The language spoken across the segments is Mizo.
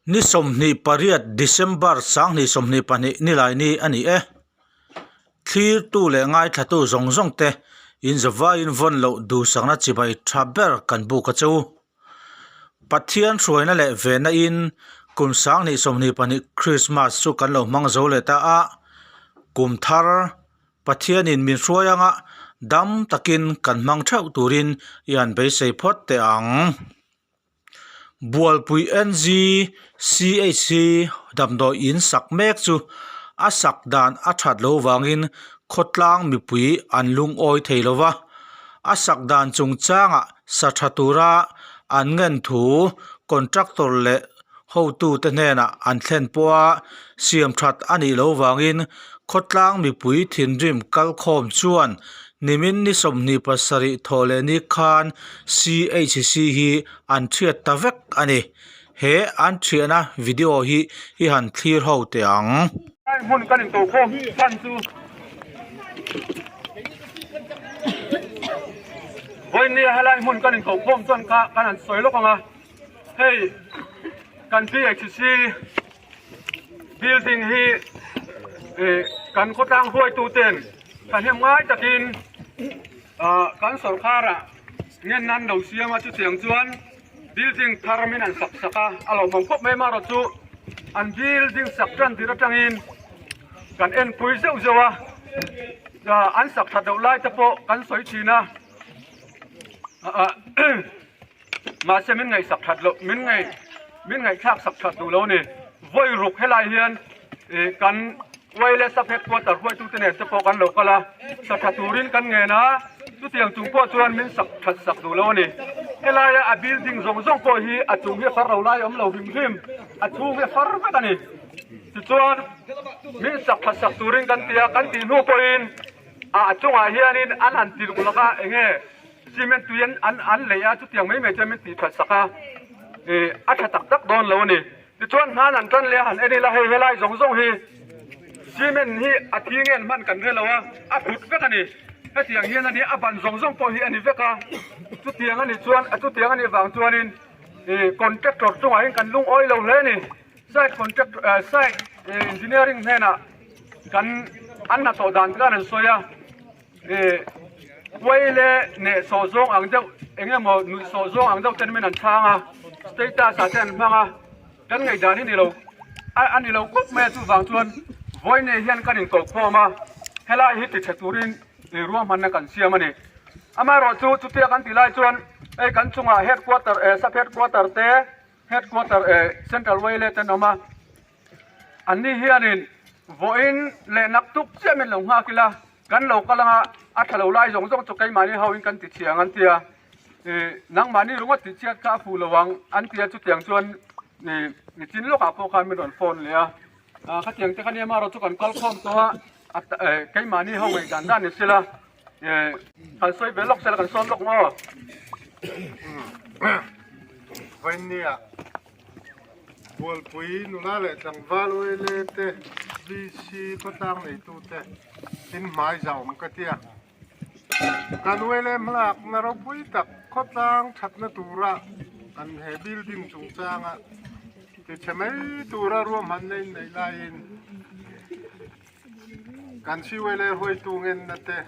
Ni 28 December 2022 nilai ni a ni e. Thlirtu leh ngaithlatu zawng zawng te inzavaiin vawn loh duhsakna chibai tha ber kan buk a che u. Pathian hruaina leh venna in kum 2022 Krismas chu kan lo hmang zo leh ta a, kum thar Pathianin min hruai anga dam takin kan hmang theuh turin i han beisei phawt teh ang. Bualpui NGCHC damdawi in sak mek chu a sak dan a that loh vangin khawtlang mipui an lungawi thei lo va, a sak dan chungchangah sa tha tura an ngen thu contractor leh hotute hnenah an thlen pawha siam that a nih loh vangin khawtlang mipui thinrim kalkhawm chuan nimin ni 27 thawh leh ni khan CHC hi an thiat ta vek a ni. He an thiahna video hi i han thlir ho teh ang. Lai hmun kan intokhawm chhan chu vawinia helai hmun kan intokhawm chuan kha kan han sawi lawk ang a. Hei kan PHC building hi kan khawtlang hruaitu ten thahnem ngai takin kan sawrkar ah ngen nan lo siam a chutiang chuan building thar min an sak sak a a lo hmang khawp mai amaherawh chu an building sak tan tir atangin kan enpui zeuh zeuh a an sak that loh lai te pawh kan sawi thin a. Mahse min ngaihsak that loh, min ngaih min ngaihthlak sak that duh lo a ni. Vawi ruk helai hian ih kan wireless sub headquarter hruaitute nen te pawh kan lo kal a, sa tha turin kan ngen a, chutiang chung pawh chuan min sak that sak duh lo a ni. Helaia a building zawng zawng pawh hi a chung hi a far lo lai a awm lo hrim hrim, a chhung hi a far vek a ni. Tichuan min sak that sak turin kan ti a, kan tih hnu pawhin a chungah hianin an han ti luk lak a, eng nge? Cement tui an an an lei a, chutiang mai mai chuan min tih that sak a, ih a tha tak tak dawn lo a ni. Tichuan hnan an tan leh a han en ila hei helai zawng zawng hi cement hi a thi nge an hman kan hre lo a, a phut vek a ni. Hetiang hian a ni, a ban zawng zawng pawh hi a ni vek a, chutiang a nih chuan chutiang a nih vang chuanin ih contractor chungah hian kan lungawi lo hle a ni. Site contract site engineering hnenah kan an hnathawh dan khan an sawi a. Uai leh neh sawh zawng ang deuh eng emaw nuih sawh zawng ang deuh ten min an chhang a, status ah te an hmang a, kan ngaihdan hi ni lo a ni lo khawp mai a chuvang chuan vawi nei hian kan inkohkhawm a, helai hi tichhe turin ruahmanna kan siam a ni. Amaherawhchu chutia kan tih lai chuan hei kan chungah headquarter sub headquarter te headquarter central uai leh te an awm a. Anni hianin vawiin leh naktuk chiah min lo nghak ila, kan lo kal anga a tha lo lai zawng zawng chu keimahni hoin kan ti chhiang an ti a, ih nangmahni ringawt tih chhiat kha a fuh lo ang an ti a, chutiang chuan ih nichin lawkah pawh khan min rawn phone leh a, ah khatiang te kha nia marawh chu kan kal khawm tawh a, keimahni ho ngaihdan dan ni sela ih kan sawi ve lawk sela kan sawm lawk maw. Vawinia. Bualpui nula leh tlangval uaile te VC khawtlang neitute in hmai zauh awm ka tia. Kan uaile hmalakna ropui tak khawtlang thatna tura kan he building chungchanga tichhe mai tura ruahmanna in neih laiin kan si uaile hruaitu ngenna te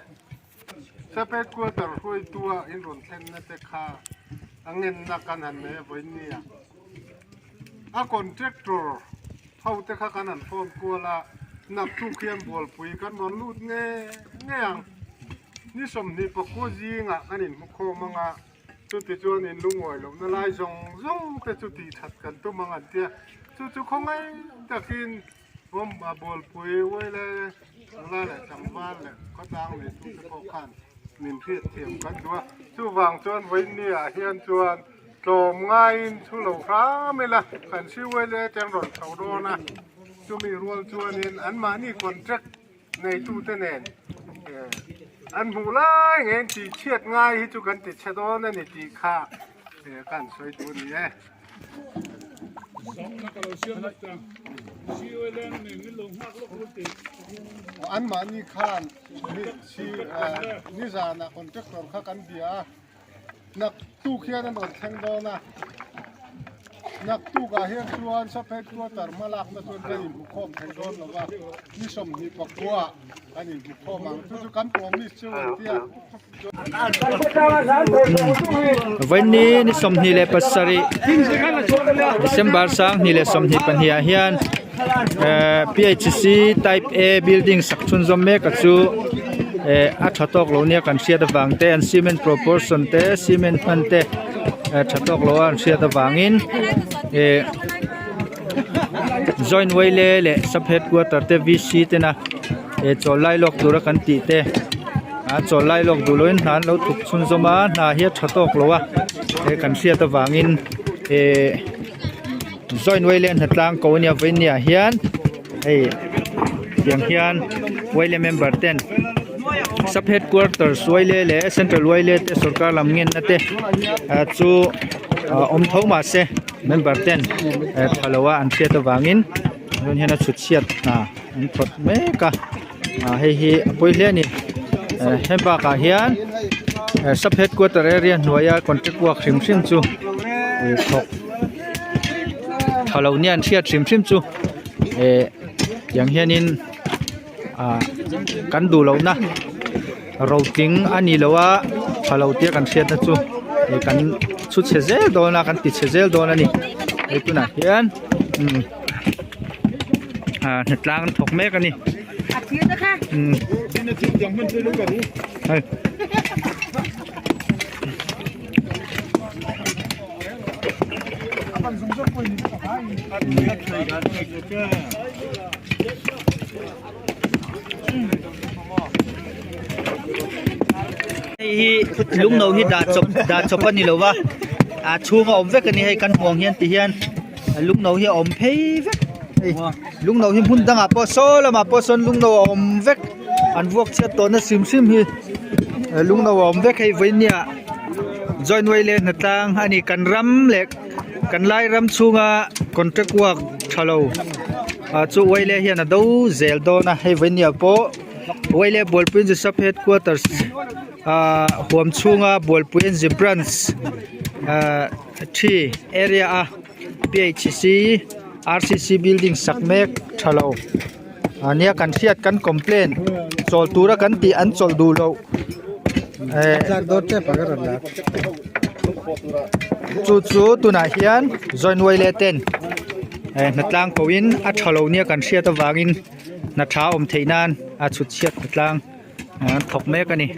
Sub headquarter hruaitua in rawn thlenna te kha a ngenna kan han nei a vawiin nia. A contractor ho te kha kan han phone kual a, naktuk hian bualpui kan rawn lut nge nge ang. Ni 24 zingah kan inhmu khawm ang a, chuti chuan in lungawi lohna lai zawng zawng te chu tih that kan tum ang an tia. Chu chu khawngaih takin Awm a bualpui uai le nula leh tlangval leh khawtlang neitute pawh khan min hriat thiam kan duh a, chuvang chuan vawiinni ah hian chuan tlawm ngaiin thu lo hram ila kan si uai le te an rawn chho dawn a, chumi rual chuanin anmahni contract neitute nen an hmuh lai ngeiin tih chhiat ngai hi chu kan ti chhe dawn a ni tih kha kan sawi duh a ni e. Anmahni khan nizanah contractor kha kan bia a, naktuk hian an rawn thleng dawn a. Naktukah hian chuan sub headquarter hmalakna chuan kan inhmukhawm thei dawn lo va, ni 25 ah kan inhmukhawm ang. Chu chu kan promise chu an ti a. Vawiinni ni 27 December 2022 ah hian PHC type A building sak chhunzawm mek a chu a tha tawk lo nia kan hriat avang te an cement proportion te cement hman te tha tawk lo a an hriat avangin joint wile leh sub headquarter te VC tena chawl lai lawk tura kan tih te a chawl lai lawk duh loin hna an lo thuk chhunzawm a hna hi a tha tawk lo a he kan hriat avangin joint wile hnatlang ko ania vawinia hian hei tiang hian wile member ten sub headquarters wile leh central wile te sorkar lam ngenna te chu awm tho mahse member ten tha lo a an hriat avangin tun hian a chhut chhiat hna an thawt mek a ah hei hi a pawi hle a ni hemi bakah hian sub headquarter area hnuaia contract work hrim hrim chu thawk tha lo nia an hriat hrim hrim chu eh tiang hianin ah kan duh lohna rotling a ni lo a tha lo tia kan hriatna chu eh kan chhu chhe zel dawn a kan ti chhe zel dawn a ni hei tunah hian umm ah hnatlang an thawk mek a ni umm hei. Hei hi lungno hi dah chawp dah chawp a ni lo va a chhung a awm vek a ni hei kan hmuh ang hian ti hian lungno hi a awm phei vek hei lungno hi hmun dangah pawh saw lamah pawh sawn lungno a awm vek an vuak chhiat tawhna hrim hrim hi lungno a awm vek hei vawinia joint way leh hnatlang a ni kan ram leh kan lai ram chhunga contract work tha lo ah chu wile hian a do zel dawn a hei vawinia pawh wile bualpui chu sub headquarters ah huam chhunga bualpui N G branch ah thi area a P H C R C C building sak mek tha lo ania kan hriat kan complain chawl tura kan tih an chawlh duh loh eh chu chu tunah hian joint wile ten eh hnatlang ko in a tha lo nia kan hriat avangin hna tha awm theih nan a chhut chhiat hnatlang an thawk mek a ni.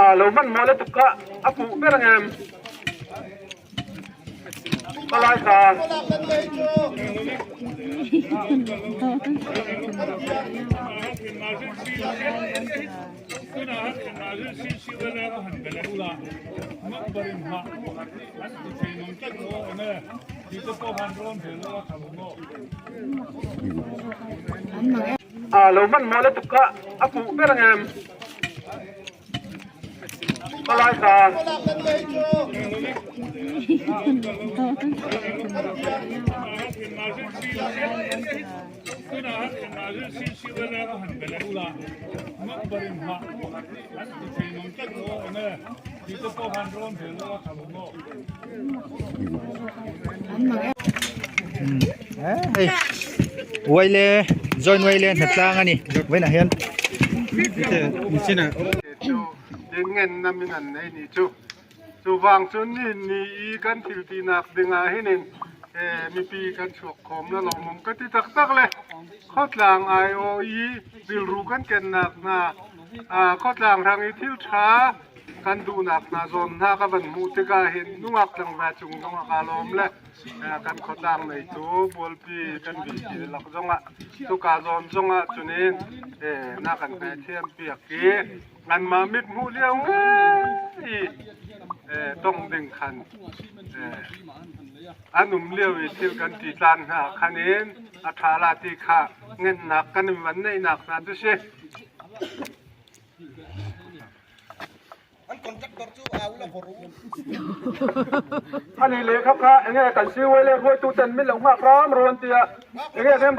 A lo hman maw lutuk kha a fuh ber ang em? Palai kha. A lo hman maw lutuk kha a fuh ber ang em? Palai kha. Hei uaile joint uaile hnatlang a ni vawiinah hian Chu ngenna min an nei ni chu. Chuvang chu ni ni i kan thil tihnak dingah hinin mipi kan chhuak khawmna lawmawm ka ti tak tak le. Khawtlang aiawh i rilru kan kennak hna, khawtlang hrang i thil tha kan duhnak hna zawn hna ka van hmuh tikah hin nungak tlangval cung zongah kaa lawm le kan khawtlang neitu bualpi kan VC lak zongah cuka zawn zongah cunin na kan hngaithiam piak i Anmah mithmuh lio ngei i tong ding khan an um lio i thil kan ti tlan hna khan in a ṭha la ti kha ngennak kan in van neihnak hna cu si. Ani lehkha kha enge kan siwai le hruaitu ten min lo nghak ram rawn tia enge member.